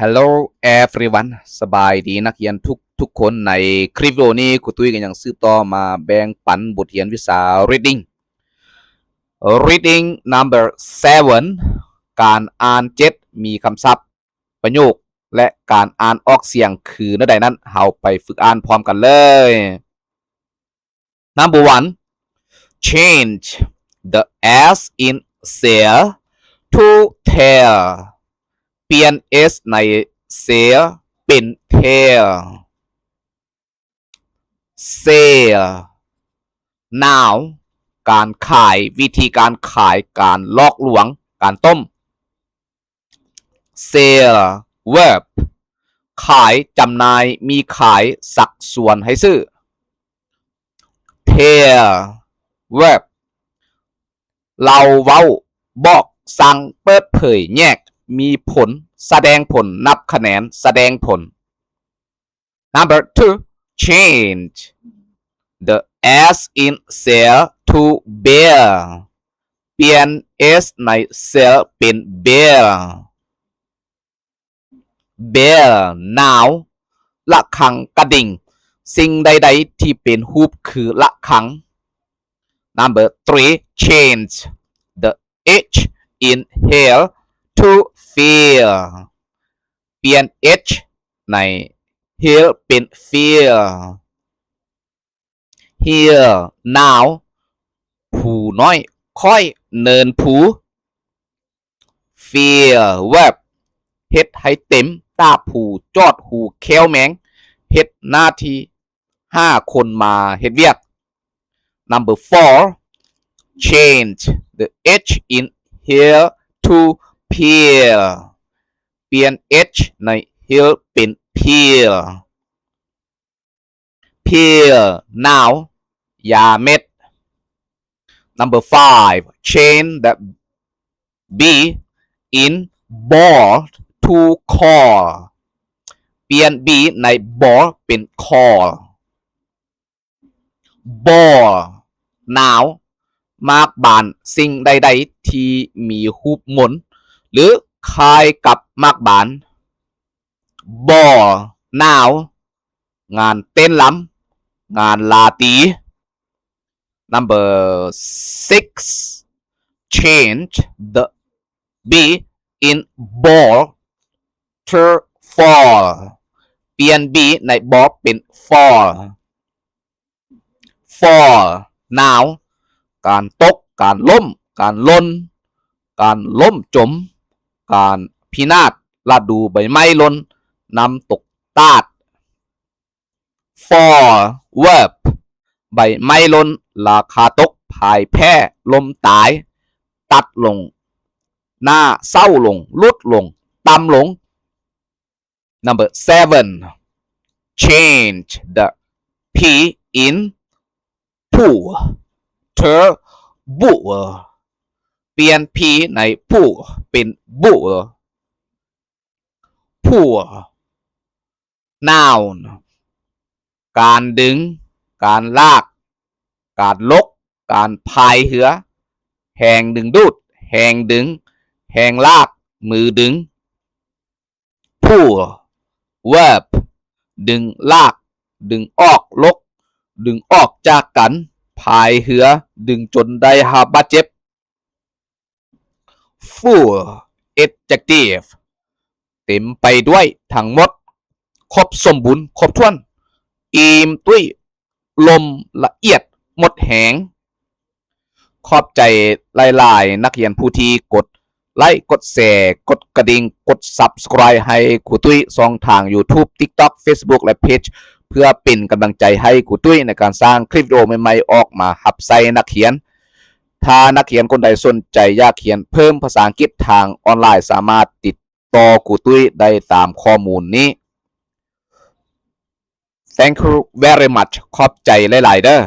Hello everyone ສະບາຍດີນັກຮຽນທຸກໆຄົນ. ໃນຄລິບວິດີໂອນີ້ ຄູຕຸ້ຍກໍຍັງສືບຕໍ່ມາແບ່ງປັນບົດຮຽນວິຊາ reading reading number seven ການອ່ານເຈັດ ມີຄຳສັບ ປະໂຫຍກ ແລະ ການອ່ານອອກສຽງຄືແນວໃດນັ້ນ ເຮົາໄປຝຶກອ່ານພ້ອມກັນເລີຍ. Number one, change the S in sell to tell. ປ່ຽນ S ໃນ sell ເປັນ tell. Sell, noun, ການຂາຍ, ວິທີການຂາຍ, ການຫຼອກລວງ, ການຕົ້ມ. Sell, verb, ຂາຍ, ຈຳໜ່າຍ, ມີຂາຍ, ຊັກຊວນໃຫ້ຊື້. Tell, verb, ເລົ່າ, ເວົ້າ, ບອກ, ສັ່ງ, ເປີດເຜີຍ, ແຍກ, ມີຜົນ, ສະແດງຜົນ, ນັບຄະແນນ, ສະແດງຜົນ. Number two, change the S in sell to bear. ປ່ຽນ S ໃນ sell ເປັນ bear. Bell, noun, ລະຄັງ, ກະດິ່ງ, ສິ່ງໃດໆທີ່ເປັນຮູບຄືລະຄັງ. Number three, change the H in hear to feel. ປ່ຽນ H ໃນ hear ເປັນ feel. Hill, noun, ພູນ້ອຍ, ຄ້ອຍ, ເນີນພູ. Fill, verb, ເຮັດໃຫ້ເຕັມ, ຕາພູ, ຈອດຮູ, ແຂ້ວແມງ, ເຮັດໜ້າທີ່, ຫາຄົນມາເຮັດວຽກ. Number four, change the H in hear to peel. ປ່ຽນ H ໃນ hear ເປັນ peel. Peel, noun, ຢາເມັດ. Number five, change the B in ball to call. ປ່ຽນ B ໃນ ball ເປັນ call. Ball, noun, ໝາກບານ, ສິ່ງໃດໆທີ່ມີຮູບມົນ ຫຼື ຄ້າຍກັບໝາກບານ. Ball, noun, ງານເຕັ້ນລຳ, ງານລາຕີ. Number six, change the B in ball to fall. ປ່ຽນ B ໃນ ball ເປັນ fall. Fall, noun, ການຕົກ, ການລົ້ມ, ການຫຼົ່ນ, ການລົ້ມຈົມ, ການພິນາດ, ລະດູໃບໄມ້ຫຼົ່ນ, ນ້ຳຕົກຕາດ. Fall, verb, ໃບໄມ້ຫຼົ່ນ, ລາຄາຕົກ, ພ່າຍແພ້, ລົ້ມຕາຍ, ຕັດລົງ, ໜ້າເສົ້າລົງ, ຫຼຸດລົງ, ຕ່ຳລົງ. Number seven, change the P in pull to bull. ປ່ຽນ P ໃນ pull ເປັນ bull. Pull, noun, ການດຶງ, ການລາກ, ການຫຼົກ, ການພາຍເຮືອ, ແຮງດຶງດູດ, ແຮງດຶງ, ແຮງລາກ, ມືດຶງ. Pull, verb, ດຶງ, ລາກ, ດຶງອອກ, ຫຼົກ, ດຶງອອກຈາກກັນ, ພາຍເຮືອ, ດຶງຈົນໄດ້ຮັບບາດເຈັບ. Full, adjective, ເຕັມໄປດ້ວຍ, ທັງໝົດ, ຄົບສົມບູນ, ຄົບຖ້ວນ, ອີ່ມຕຸ້ຍ, ລົມ, ລະອຽດ, ໝົດແຮງ. ຂອບໃຈຫຼາຍໆ ນັກຮຽນຜູ້ທີ່ກົດໄລ, ກົດແຊ, ກົດກະດິ່ງ, ກົດ Subscribe ໃຫ້ຄູຕຸ້ຍ ຊ່ອງທາງ YouTube, TikTok, Facebook ແລະ Page ເພື່ອເປັນກຳລັງໃຈໃຫ້ຄູຕຸ້ຍໃນການສ້າງຄລິບວິດີໂອໃໝ່ໆອອກມາຮັບໃຊ້ນັກຮຽນ. ຖ້ານັກຮຽນຄົນໃດສົນໃຈຢາກຮຽນເພີ່ມພາສາອັງກິດທາງອອນລາຍ ສາມາດຕິດຕໍ່ຄູຕຸ້ຍໄດ້ຕາມຂໍ້ມູນນີ້. Thank you very much. ຂອບໃຈຫຼາຍໆເດີ້.